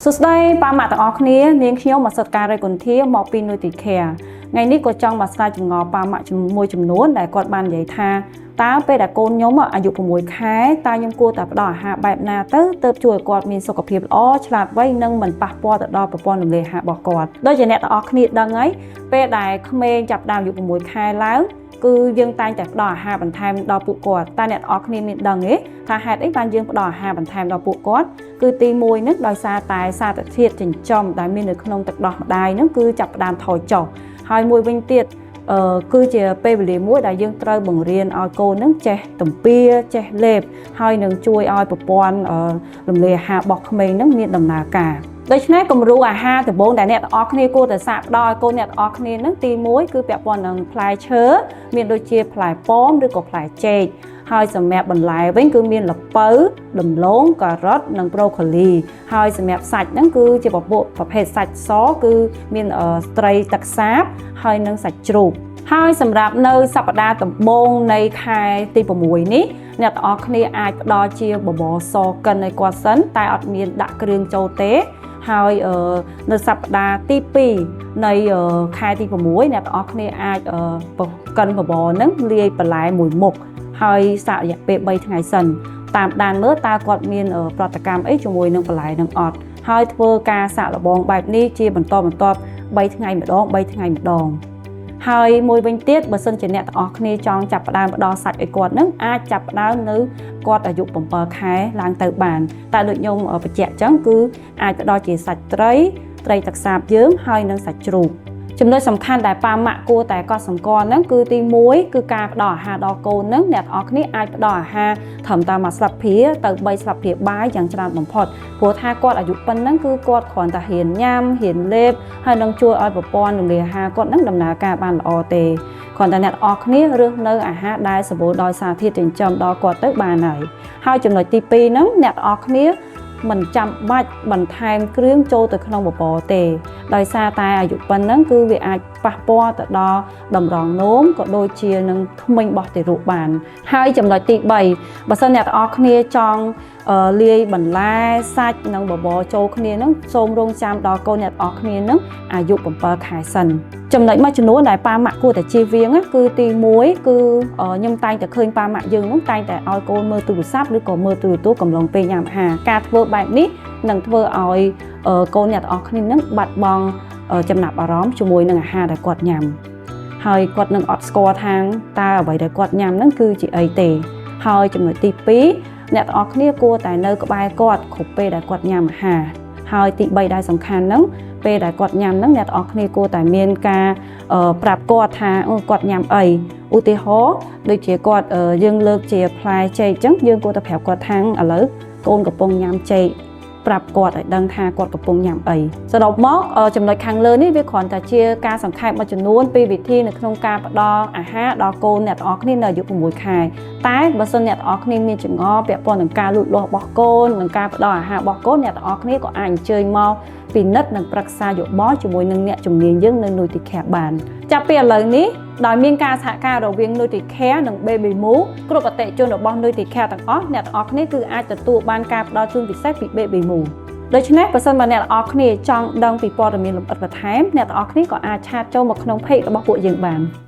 សួស្តីប៉ាម៉ាក់ទាំងអស់គ្នានាងខ្ញុំមកសិតការរៃគុន្ធាមកពី Nutricare ថ្ងៃនេះក៏ចង់មកស្រាវចម្ងល់ប៉ាម៉ាក់មួយចំនួនដែលគាត់បាននិយាយថាតើពេលដែលកូនខ្ញុំអាយុ6ខែតើខ្ញុំគួរតែផ្ដល់អាហារបែបណាទៅទើបជួយឲ្យគាត់មានសុខភាពល្អឆ្លាតវៃនិងមិនប៉ះពាល់ទៅដល់ប្រព័ន្ធរំលាយអាហាររបស់គាត់ដូចជាអ្នកទាំងអស់គ្នាដឹងហើយពេលដែលក្មេងចាប់ផ្ដើមអាយុ6ខែឡើងគឺយើងតែងតែផ្ដល់អាហារបន្ថែមដល់ពួកគាត់តែអ្នកទាំងអស់គ្នាមានដឹងទេថាហេតុអីបានយើងផ្ដល់អាហារបន្ថែមដល់ពួកគាត់គឺទី1ហ្នឹងដោយសារតែសារធាតុចិញ្ចឹមដែលមាននៅក្នុងទឹកដោះម្ដាយហ្នឹងគឺចាប់ផ្ដើមថយចុះហើយមួយវិញទៀតអឺគឺជាពេលវេលាមួយដែលយើងត្រូវបង្រៀនឲ្យកូនហ្នឹងចេះទំពាចេះលេបហើយនឹងជួយឲ្យប្រព័ន្ធរំលាយអាហាររបស់ក្មេងហ្នឹងមានដំណើរការដូច្នេះគំរូអាហារដំបូងដែលអ្នកទាំងអស់គ្នាគួរតែសាកផ្ដល់ឲ្យកូនអ្នកទាំងអស់គ្នាហ្នឹងទី1គឺពាក់ព័ន្ធនឹងផ្លែឈើមានដូចជាផ្លែប៉ោមឬក៏ផ្លែចេកហើយសម្រាប់បន្លែវិញគឺមានល្ពៅដំឡូងការ៉ុតនិងប្រូកូលីហើយសម្រាប់សាច់ហ្នឹងគឺជាពពួកប្រភេទសាច់សគឺមានត្រីទឹកសាបហើយនិងសាច់ជ្រូកហើយសម្រាប់នៅសប្តាហ៍ដំបូងនៃខែទី6នេះអ្នកទាំងអស់គ្នាអាចផ្ដល់ជាបបរសកិនឲ្យគាត់សិនតែអត់មានដាក់គ្រឿងចូលទេហើយនៅសប្តាហ៍ទី2នៃខែទី6អ្នកទាំងអស់គ្នាអាចកិនបបរហ្នឹងលាយបន្លែមួយមុខហើយសាករយៈពេល3ថ្ងៃសិនតាមដានមើលតើគាត់មានប្រតិកម្មអីជាមួយនឹងបន្លែនឹងអត់ហើយធ្វើការសាកល្បងបែបនេះជាបន្តបន្ទាប់3ថ្ងៃម្ដង3ថ្ងៃម្ដងហើយមួយវិញទៀតបើសិនជាអ្នកទាំងអស់គ្នាចង់ចាប់ផ្ដើមផ្ដល់សាច់ឲ្យគាត់នឹងអាចចាប់ផ្ដើមនៅគាត់អាយុ7ខែឡើងទៅបានតែដូចខ្ញុំបញ្ជាក់អញ្ចឹងគឺអាចផ្ដល់ជាសាច់ត្រីត្រីទឹកសាបយើងហើយនិងសាច់ជ្រូកចំណុចសំខាន់ដែលប៉ាម៉ាក់គួរតែកត់សម្គាល់ហ្នឹងគឺទី1គឺការផ្ដល់អាហារដល់កូនហ្នឹងអ្នកទាំងអស់គ្នាអាចផ្ដល់អាហារត្រឹមតែមួយស្លាបព្រាទៅ3ស្លាបព្រាបាយយ៉ាងច្រើនបំផុតព្រោះថាគាត់អាយុប៉ុណ្ណឹងគឺគាត់គ្រាន់តែហ៊ានញ៉ាំហ៊ានលេបហើយនឹងជួយឲ្យប្រព័ន្ធរំលាយអាហារគាត់ហ្នឹងដំណើរការបានល្អទេគ្រាន់តែអ្នកទាំងអស់គ្នារើសនៅអាហារដែលសម្បូរដោយសារធាតុចិញ្ចឹមដល់គាត់ទៅបានហើយហើយចំណុចទី2ហ្នឹងអ្នកទាំងអស់គ្នាមិនចាំបាច់បន្ថែមគ្រឿងចូលទៅក្នុងបបរទេដោយសារតែអាយុប៉ុណ្ណឹងគឺវាអាចប៉ះពាល់ទៅដល់តម្រងនោមក៏ដូចជានឹងធ្មេញរបស់ទារកបានហើយចំណុចទី3បើសិនអ្នកទាំងអស់គ្នាចង់លាយបន្លែសាច់និងបបរចូលគ្នានឹងសូមរងចាំដល់កូនអ្នកទាំងអស់គ្នានឹងអាយុ7ខែសិនចំណុចមួយចំនួនដែលប៉ាម៉ាក់គួរតែជៀសវាងគឺទី1គឺខ្ញុំតែងតែឃើញប៉ាម៉ាក់យើងនោះតែងតែឲ្យកូនមើលទូរស័ព្ទឬក៏មើលទូរទស្សន៍កំឡុងពេលញ៉ាំអាហារការធ្វើបែបនេះនឹងធ្វើឲ្យកូនអ្នកទាំងអស់គ្នានឹងបាត់បង់ចំណាប់អារម្មណ៍ជាមួយនឹងអាហារដែលគាត់ញ៉ាំហើយគាត់នឹងអត់ស្គាល់ថាតើអ្វីដែលគាត់ញ៉ាំហ្នឹងគឺជាអីទេហើយចំណុចទី2អ្នកទាំងអស់គ្នាគួរតែនៅក្បែរគាត់គ្រប់ពេលដែលគាត់ញ៉ាំអាហារហើយទី3ដែលសំខាន់ហ្នឹងពេលដែលគាត់ញ៉ាំហ្នឹងអ្នកទាំងអស់គ្នាគួរតែមានការប្រាប់គាត់ថាគាត់ញ៉ាំអីឧទាហរណ៍ដូចជាគាត់យើងលើកជាផ្លែចេកអញ្ចឹងយើងគួរតែប្រាប់គាត់ថាឥឡូវកូនកំពុងញ៉ាំចេកប្រាប់គាត់ឲ្យដឹងថាគាត់កំពុងញ៉ាំអីសរុបមកចំណុចខាងលើនេះវាគ្រាន់តែជាការសង្ខេបមួយចំនួនពីវិធីនៅក្នុងការផ្ដល់អាហារដល់កូនអ្នកទាំងអស់គ្នានៅអាយុ6ខែតែបើសិនអ្នកទាំងអស់គ្នាមានចម្ងល់ពាក់ព័ន្ធនឹងការលូតលាស់របស់កូននិងការផ្ដល់អាហាររបស់កូនអ្នកទាំងអស់គ្នាក៏អាចអញ្ជើញមកពិនិត្យនិងប្រឹក្សាយោបល់ជាមួយនឹងអ្នកជំនាញយើងនៅ Nutricare បានចាប់ពីឥឡូវនេះដោយមានការសហការរវាង Nutricare និង Baby Move គ្រប់អតិថិជនរបស់ Nutricare ទាំងអស់អ្នកទាំងអស់គ្នាគឺអាចទទួលបានការផ្ដល់ជូនពិសេសពី Baby Move ដូច្នេះបើសិនបើអ្នកទាំងអស់គ្នាចង់ដឹងពីព័ត៌មានលម្អិតបន្ថែមអ្នកទាំងអស់គ្នាក៏អាច chat ចូលមកក្នុង page របស់ពួកយើងបាន។